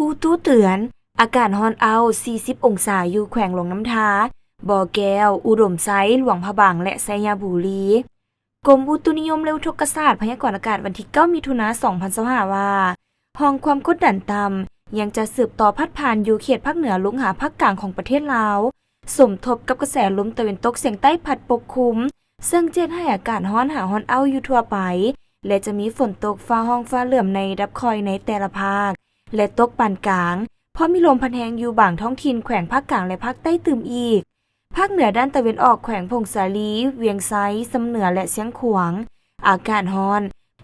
ອຸຕຸເຕືອນ ອາກາດຮ້ອນເອົ້າ ສີ່ສິບອົງສາ ຢູ່ແຂວງຫຼວງນ້ຳທາ, ບໍ່ແກ້ວ, ອຸດົມໄຊ, ຫຼວງພະບາງ ແລະ ໄຊຍະບູລີ. ກົມອຸຕຸນິຍົມ ແລະ ອຸທົກກະສາດ ພະຍາກອນອາກາດ ວັນທີເກົ້າ ມິຖຸນາ ສອງພັນຊາວຫ້າ ວ່າ ຮ່ອງຄວາມກົດດັນຕ່ຳ ຍັງຈະສືບຕໍ່ພັດຜ່ານຢູ່ເຂດພາກເໜືອລົງຫາພາກກາງຂອງປະເທດລາວ, ສົມທົບກັບກະແສລົມຕາເວັນຕົກສຽງໃຕ້ພັດປົກຄຸມ, ເຊິ່ງຈະເຮັດໃຫ້ອາກາດຮ້ອນຫາຮ້ອນເອົ້າຢູ່ທົ່ວໄປ ແລະ ຈະມີຝົນຕົກຟ້າຮ້ອງຟ້າເຫຼື້ອມໃນລະດັບຄ່ອຍໃນແຕ່ລະພາກ ແລະ ຕົກປານກາງ, ພ້ອມມີລົມພັດແຮງຢູ່ບາງທ້ອງຖິ່ນແຂວງພາກກາງ ແລະ ພາກໃຕ້ຕື່ມອີກ. ພາກເໜືອດ້ານຕາເວັນອອກ ແຂວງຜົ້ງສາລີ, ວຽງໄຊ, ຊຳເໜືອ ແລະ ຊຽງຂວາງ ອາກາດຮ້ອນ,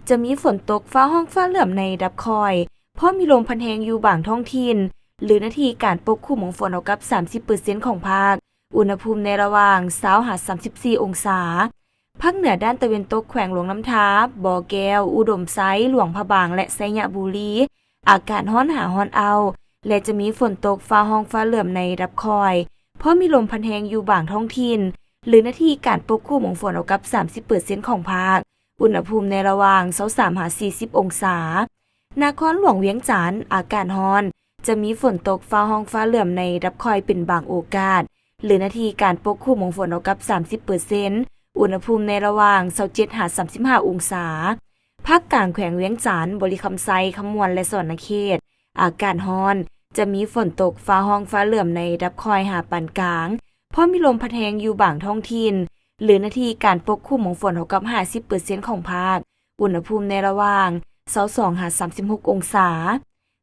ຈະມີຝົນຕົກຟ້າຮ້ອງຟ້າເຫຼື້ອມໃນລະດັບຄ່ອຍ, ພ້ອມມີລົມພັດແຮງຢູ່ບາງທ້ອງຖິ່ນ ຫຼື ໜ້າທີ່ການປົກຄຸມຂອງຝົນເທົ່າກັບ ສາມສິບເປີເຊັນ ຂອງພາກ, ອຸນຫະພູມໃນລະຫວ່າງ ຊາວ ຫາ ສາມສິບສີ່ ອົງສາ. ພາກເໜືອດ້ານຕາເວັນຕົກ ແຂວງຫຼວງນ້ຳທາ, ບໍ່ແກ້ວ, ອຸດົມໄຊ, ຫຼວງພະບາງ ແລະ ໄຊຍະບູລີ ອາກາດຮ້ອນຫາຮ້ອນເອົ້າ ແລະ ຈະມີຝົນຕົກຟ້າຮ້ອງຟ້າເຫຼື້ອມໃນລະດັບຄ່ອຍ, ພ້ອມມີລົມພັດແຮງຢູ່ບາງທ້ອງຖິ່ນ ຫຼື ໜ້າທີ່ການປົກຄຸມຂອງຝົນເທົ່າກັບ ສາມສິບເປີເຊັນ ຂອງພາກ, ອຸນຫະພູມໃນລະຫວ່າງ ຊາວສາມ ຫາ ສີ່ສິບ ອົງສາ. ນະຄອນຫຼວງວຽງຈັນ ອາກາດຮ້ອນ, ຈະມີຝົນຕົກຟ້າຮ້ອງຟ້າເຫຼື້ອມໃນລະດັບຄ່ອຍເປັນບາງໂອກາດ ຫຼື ໜ້າທີ່ການປົກຄຸມຂອງຝົນເທົ່າກັບ ສາມສິບເປີເຊັນ, ອຸນຫະພູມໃນລະຫວ່າງ ຊາວເຈັດ ຫາ ສາມສິບຫ້າ ອົງສາ. ພາກກາງ ແຂວງວຽງຈັນ, ບໍລິຄຳໄຊ, ຄຳມ່ວນ ແລະ ສະຫວັນນະເຂດ ອາກາດຮ້ອນ, ຈະມີຝົນຕົກຟ້າຮ້ອງຟ້າເຫຼື້ອມໃນລະດັບຄ່ອຍຫາປານກາງ, ພ້ອມມີລົມພັດແຮງຢູ່ບາງທ້ອງຖິ່ນ ຫຼື ໜ້າທີ່ການປົກຄຸມຂອງຝົນເທົ່າກັບ ຫ້າສິບເປີເຊັນ ຂອງພາກ, ອຸນຫະພູມໃນລະຫວ່າງ ຊາວສອງ ຫາ ສາມສິບຫົກ ອົງສາ.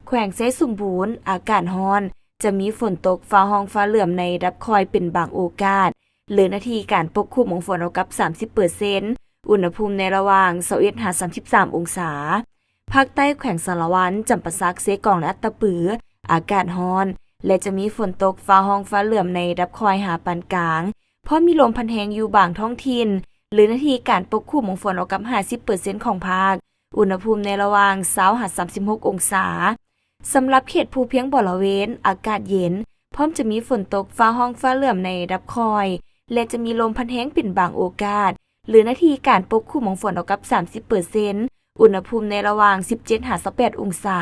ແຂວງໄຊສົມບູນ ອາກາດຮ້ອນ, ຈະມີຝົນຕົກຟ້າຮ້ອງຟ້າເຫຼື້ອມໃນລະດັບຄ່ອຍເປັນບາງໂອກາດ ຫຼື ໜ້າທີ່ການປົກຄຸມຂອງຝົນເທົ່າກັບ ສາມສິບເປີເຊັນ, ອຸນຫະພູມໃນລະຫວ່າງ ຊາວເອັດ ຫາ ສາມສິບສາມ ອົງສາ. ພາກໃຕ້ ແຂວງສາລະວັນ, ຈຳປາສັກ, ເຊກອງ ແລະ ອັດຕະປື ອາກາດຮ້ອນ ແລະ ຈະມີຝົນຕົກຟ້າຮ້ອງຟ້າເຫຼື້ອມໃນລະດັບຄ່ອຍຫາປານກາງ, ພ້ອມມີລົມພັດແຮງຢູ່ບາງທ້ອງຖິ່ນ ຫຼື ໜ້າທີ່ການປົກຄຸມຂອງຝົນເທົ່າກັບ ຫ້າສິບເປີເຊັນ ຂອງພາກ, ອຸນຫະພູມໃນລະຫວ່າງ ຊາວ ຫາ ສາມສິບຫົກ ອົງສາ. ສຳລັບເຂດພູພຽງບໍລະເວນ ອາກາດເຢັນ, ພ້ອມຈະມີຝົນຕົກຟ້າຮ້ອງຟ້າເຫຼື້ອມໃນລະດັບຄ່ອຍ ແລະ ຈະມີລົມພັດແຮງເປັນບາງໂອກາດ ຫຼື ໜ້າທີ່ການປົກຄຸມຂອງຝົນເທົ່າກັບ ສາມສິບເປີເຊັນ, ອຸນຫະພູມໃນລະຫວ່າງ ສິບເຈັດ ຫາ ຊາວແປດ ອົງສາ.